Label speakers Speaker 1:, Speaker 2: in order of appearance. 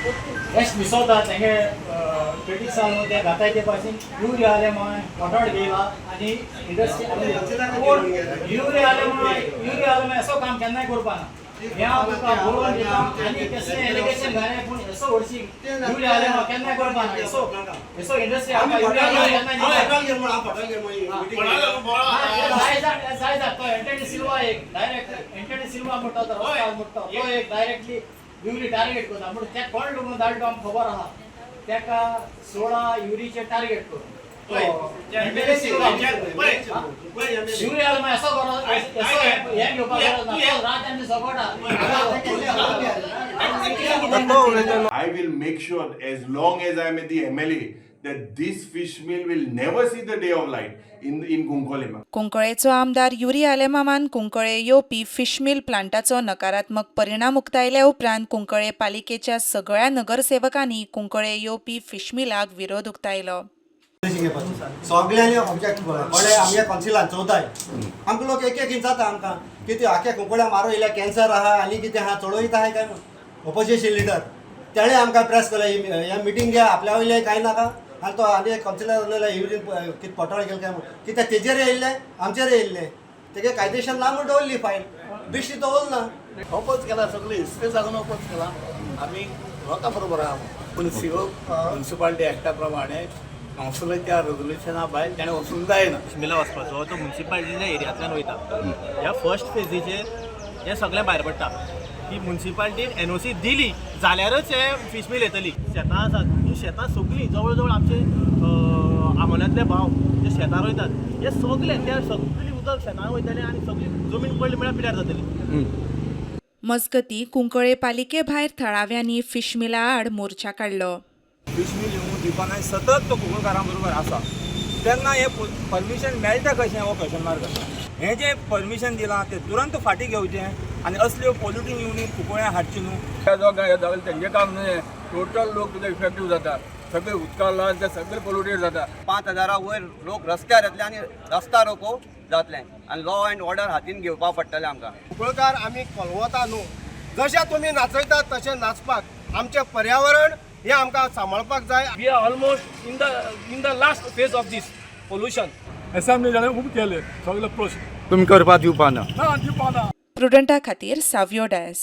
Speaker 1: एश मिसवता तेंगे क्रिटिसाल ते घाताय ते पासून युरिया आलेमाव फटाड घेयला आनी इंडस्ट्री. पूण युरिया आलेमाव, युरिया आलेमाव असो काम केन्नाय करपा ना, हें हांव तुका बरोवन दिता. आनी तसलें एलिगेशन घालें, पूण असो व्हडशी युरिया आलेमाव केन्नाय करपा ना. असो असो इंडस्ट्री आमकां युरिया आलेमाव केन्नाय दिवपा ना. जाय जाय तो एंटनी सिल्वा एक डायरेक्ट, एंटनी सिल्वा म्हणटा तो रस्त्यार म्हणटा तो एक डायरेक्टली युरी टार्गेट करता. म्हणून ते कोण लोक धाडटा आमकां खबर आहा. तेका 16 युरीचे टार्गेट करून एंटनी सिल्वा. युरी आलो मागीर असो गरज असो हें घेवपाक गरज ना. तो रात आनी सगोटा.
Speaker 2: I will make sure, as long as I am the MLA, that this fish mill will never see the day of light in Cuncolim.
Speaker 3: कुंकळेचो आमदार युरी आलेमावान कुंकळे येवपी फिशमील प्लांटाचो नकारात्मक परिणाम उक्तायल्या उपरांत कुंकळे पालिकेच्या सगळ्या नगरसेवकांनी कुंकळे येवपी फिशमिलाक विरोध उक्तायलो.
Speaker 4: सगळ्यांनी ऑब्जेक्ट कोणे आमगे कौन्सिलान 14 आमकां लोक एक एक जाता आमकां कितें आख्या कुंकळ्या मारो येयल्या, कॅन्सर आहा आनी कितें आहा, चडोयता आहा काय. ओपोजिशन लिडर तेणें आमकां प्रेस केलें, हे मिटींग घे आपल्या वयलें कांय नाका. आनी तो आनी एक कौन्सिलर उलयला, युरीन कितें पोटाळ गेले काय म्हूण कित्याक तेजेर येयल्ले, आमचेर येयल्ले. तेगे कायदेशीर ना म्हूण दवरली फायल, बेश्टी दवरना.
Speaker 5: ओपोज केला, सगळे हिस्ट्री सांगून ओपोज केला. आमी लोकां बरोबर आहा, पूण सिओ म्युन्सिपालिटी एक्टा प्रमाणे कावन्सिलाच्या रेजोल्युशना भायर ताणें वचूंक जायना.
Speaker 6: मिला वचपाचो तो मुन्सिपालिटीच्या एरियांतल्यान वयता. ह्या फर्स्ट फेजीचेर हें सगळें भायर पडटा की मुन्सिपालिटीन एनओसी दिली जाल्यारच हे फीश मील येतली. शेतां आसात, ही शेतां सगळीं जवळ जवळ आमचे आमोल्यांतले भाव जे शेतां रोयतात, हे सगळे त्या सगळी उदक शेतां वयतलें आनी सगळी जमीन पडली म्हळ्यार पिड्यार जातली.
Speaker 3: मजगती, कुंकळे पालिके भायर थळाव्यांनी फिशमिला आड मोर्चा काडलो.
Speaker 7: फिश मील येवंक दिवपाक आनी सतत तो कुंकळकारां बरोबर आसा तेन्ना हें परमिशन मेळटा कशें हो क्वेशन मार्क आसा. हें जें परमिशन दिलां तें तुरंत फाटीं घेवचें आनी असल्यो पोल्युटींग युनीट कुंकळ्यां हाडची न्हू.
Speaker 8: जो तेंचें काम न्हय, टोटल लोक तुजे इफेक्टीव जाता, सगळे उदका लावन ते सगळे पोल्युटेड जाता.
Speaker 9: 5,000 वयर लोक रस्त्यार येतले आनी रस्ता रोको जातलें आनी लॉ अँड ऑर्डर हातीन घेवपाक पडटलें आमकां.
Speaker 10: कुंकळकार आमी कोलवता न्हू, जशें तुमी नाचयतात तशें नाचपाक आमचें पर्यावरण हें आमकां सांबाळपाक जाय.
Speaker 11: We are almost in the last phase of this pollution.
Speaker 8: Assembly जाणें खूब केले सगळे प्रोसेस.
Speaker 12: तुमी करपा दिवपा ना.
Speaker 8: ना, दिवपा ना.
Speaker 3: प्रुडंटा खातीर सावियो डायस.